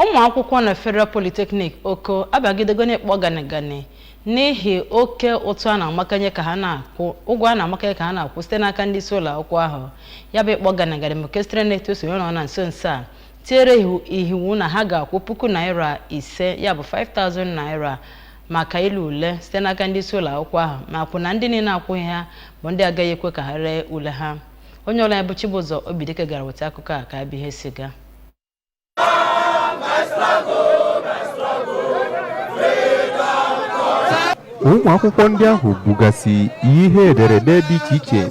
Ụmụ akwụkwọ na Federal Polytechnic Oko abagidego n'ịkpọ ganịganị n'ihi oke ụtụ a na-amakanye ka ha na-akwụ, ụgwọ a na-amakanye ka ha na-akwụ site n'aka ndị isi ụlọ akwụkwọ ahụ. Ya bụ ịkpọ ganịganị bụ nke sitere n'etu o si wee nọ na nso nso a tinyere iwu na ha ga-akwụ ₦5,000, ya bụ 5000 naira, maka ile ule site n'aka ndị isi ụlọ akwụkwọ ahụ, ma kwuo na ndị niile akwụghị ha bụ ndị agaghị ekwe ka ha lee ule ha. Onye ọrụ anyị bụ Chibụzọ Obidike gara weta akụkọ a ka abụ ihe si gaa. Ụmụ akwụkwọ ndị ahụ bugasị ihe ederede dị iche iche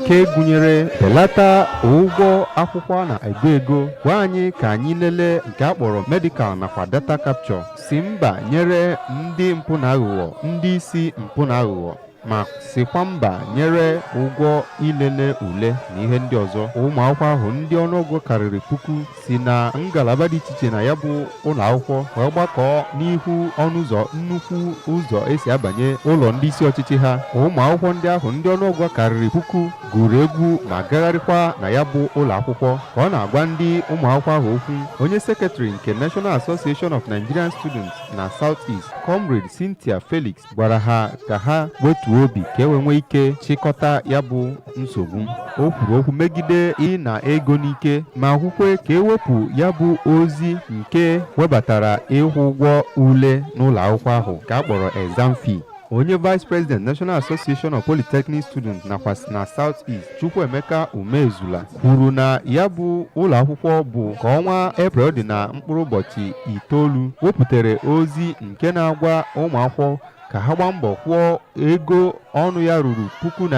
nke gụnyere belata ụgwọ akwụkwọ a na-ego ego, gwa anyị ka anyị lelee nke a kpọrọ medical nakwa data capture, si mba nyere ndị mpụ na aghụghọ, ndị isi mpụ na aghụghọ, ma sikwa mba nyere ụgwọ ilele ule na ihe ndị ọzọ. Ụmụ akwụkwọ ahụ ndị ọnụọgụ karịrị 1000 si na ngalaba dị iche iche na ya bụ ụlọ akwụkwọ wee gbakọọ n'ihu ọnụ ụzọ nnukwu ụzọ esi abanye ụlọ ndị isi ọchịchị ha. Ụmụ akwụkwọ ndị ahụ ndị ọnụọgụ karịrị 1000 gụrụ egwu ma gagharịkwa na ya bụ ụlọ akwụkwọ. Ka ọ na-agwa ndị ụmụ akwụkwọ ahụ okwu, onye sekretrị nke National Association of Nigerian Students na South East, Comrade Cynthia Felix, gwara ha ka ha wetuo obi ka e wee nwee ike chịkọta ya bụ nsogbu. O kwuru okwu megide ịna ego n'ike ma kwukwe ka ewepụ ya bụ ozi nke webatara ịkwụ ụgwọ ule n'ụlọ akwụkwọ ahụ ka a kpọrọ exam fee. Onye Vice President, National Association of Polytechnic Students nakwa na South East, Chukwuemeka Umezula, kwuru na ya bụ ụlọ akwụkwọ bụ ka ọnwa Eprel dị na mkpụrụ ụbọchị 9 wepụtara ozi nke na-agwa ụmụ akwụkwọ ka ha gbaa mbọ kwụọ ego ọnụ ya ruru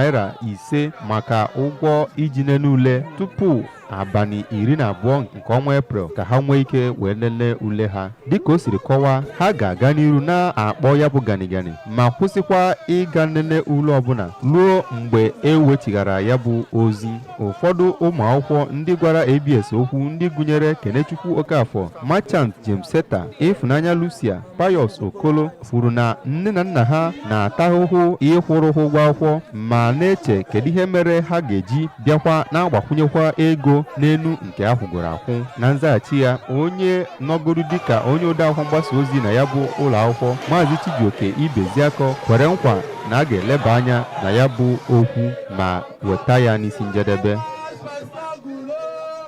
₦5,000 maka ụgwọ iji nene ule tupu abalị 12 nke ọnwa Eprel ka ha nwee ike wee lelee ule ha. Dịka o siri kọwaa, ha ga-aga n'iru na-akpọ ya bụ ganigani ma kwụsịkwa ịga nlele ule ọbụla ruo mgbe e wechighara ya bụ ozi. Ụfọdụ ụmụ akwụkwọ ndị gwara ABS okwu, ndị gụnyere Kenechukwu Okafọ, Merchant James Seta, Ịfụnanya Lucia, Pius Okolo, kwuru na nne na nna ha na-ata ahụhụ ịkwụrụ ha ụgwọ akwụkwọ ma na-eche kedu ihe mere ha ga-eji bịakwa na-agbakwunyekwa ego n'enu nke akwụgoro akwụ. Na nzaghachi ya, onye nọgoro dịka onye odeakwụkwọ mgbasa ozi na ya bụ ụlọ akwụkwọ, Maazị Chijioke Ibeziakọ, kwere nkwa na a ga-eleba anya na ya bụ okwu ma weta ya n'isi njedebe.